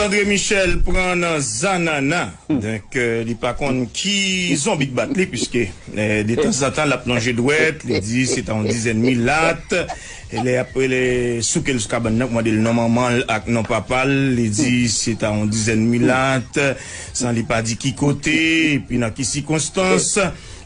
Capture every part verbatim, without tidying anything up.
André Michel pran nan zanana. Donk, euh, li pa konn ki zonbi k bat li, piske, euh, detanzantan, l ap lonje dwèt, li di se ta yon dizèn milat. E lè ap rele souke l sou kabann nan, pou mande l non manman l ak non papa l, li di se ta yon dizèn milat, san li pa di ki kote, epi nan ki sikonstans.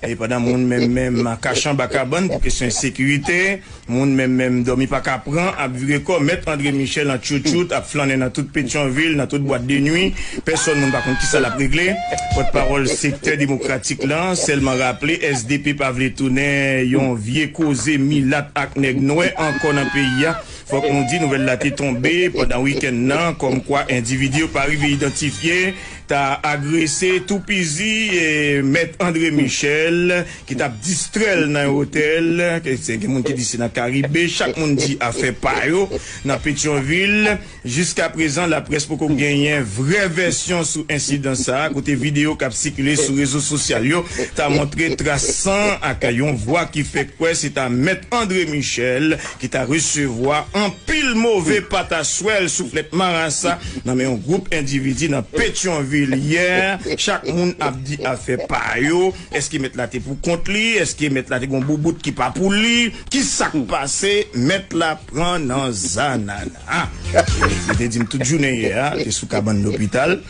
E pandan moun menm menm kache anba kabann pou kesyon ensekirite, moun menm menm dòmi pa ka pran, ap vire kò, Mèt André Michel an tchoutchout, ap flannen nan tout Petyonvil, nan tout bwat de nwi. Pèsòn moun pa konn kisa l ap regle. Pòtpawòl sektè demokratik lan sèlman raple S D P pa vle tounen yon vye koze milat ak nèg nwè ankò nan peyi a. Fòk nou di nouvèl la te tonbe pandan wikenn nan, kòmkwa endividi yo pa rive idantifye ta agrese, toupizi, e, Mèt André Michel, ki t ap distrè l nan yon otèl. Ke se gen moun ki di se nan Karibe, chak moun di afè pa yo nan Petyonvil. Jiskaprezan, laprès poko genyen vrè vèsyon sou ensidan sa a, kote videyo k ap sikile sou rezo sosyal yo ta montre tras san ak yon vwa ki fè kwè se ta Mèt André Michel ki ta resevwa anpil move pataswèl, souflèt marasa nan men yon gwoup endividi nan Petyonvil yè. Chak moun ap di afè pa yo. Èske mèt la te pou kont li? Èske mèt la te gon boubout ki pa pou li? Ki sa k pase? Mèt la pran nan zanana. Li te di m tout jounen yè a, te sou kabann lopital.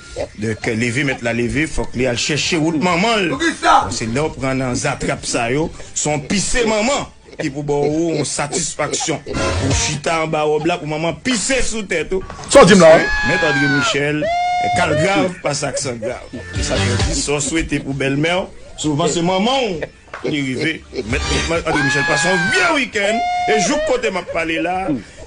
Donk, leve mèt la leve, fòk li al chèche wout manman l. Bon, se lè w pran nan zatrap sa yo, se yon pise manman ki pou ba w yon satisfaksyon. Ou chita anba wòb la pou manman pise sou tèt ou. Sa w di m la? Mèt André Michel, ka l grav, pa sa k san grav. E sa fè di, sa w swete pou bèlmè w, souvan se manman w ki rive. Mèt, Mèt André Michel pase yon vye wikenn, e jouk kote m ap pale la,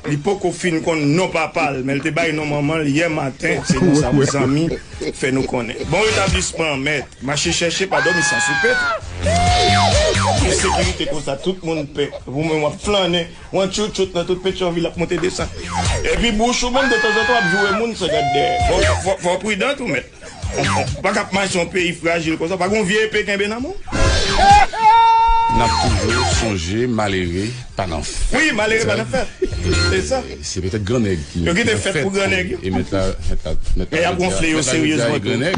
li poko fin konn non papa l, men l te bay non manman l yè maten, se non sa yon zanmi fè nou konnen. Bon retablisman, Mèt. Mache chèche, pa dòmi san soupe. Ensekirite konsa, tout moun pè. Ou menm w ap flannen, w an tchoutchout nan tout Petyonvil ap monte desann. Epi bouch ou menm, detanzantan, w ap joure moun san gad dèyè. Fò, fò, fò w pridan tou, Mèt. Ou pa ka ap mache yon peyi frajil konsa, pa gon vye epe kenbe nan men w. N ap toujou sonje malere pa nan fèt. Wi, malere pa nan fèt. Se sa. Se petèt gran nèg ki... Yo kite fèt pou gran nèg yo. E mèt la, mèt la, mèt la, e y ap wonfle yo seryezman tou. Gran nèg.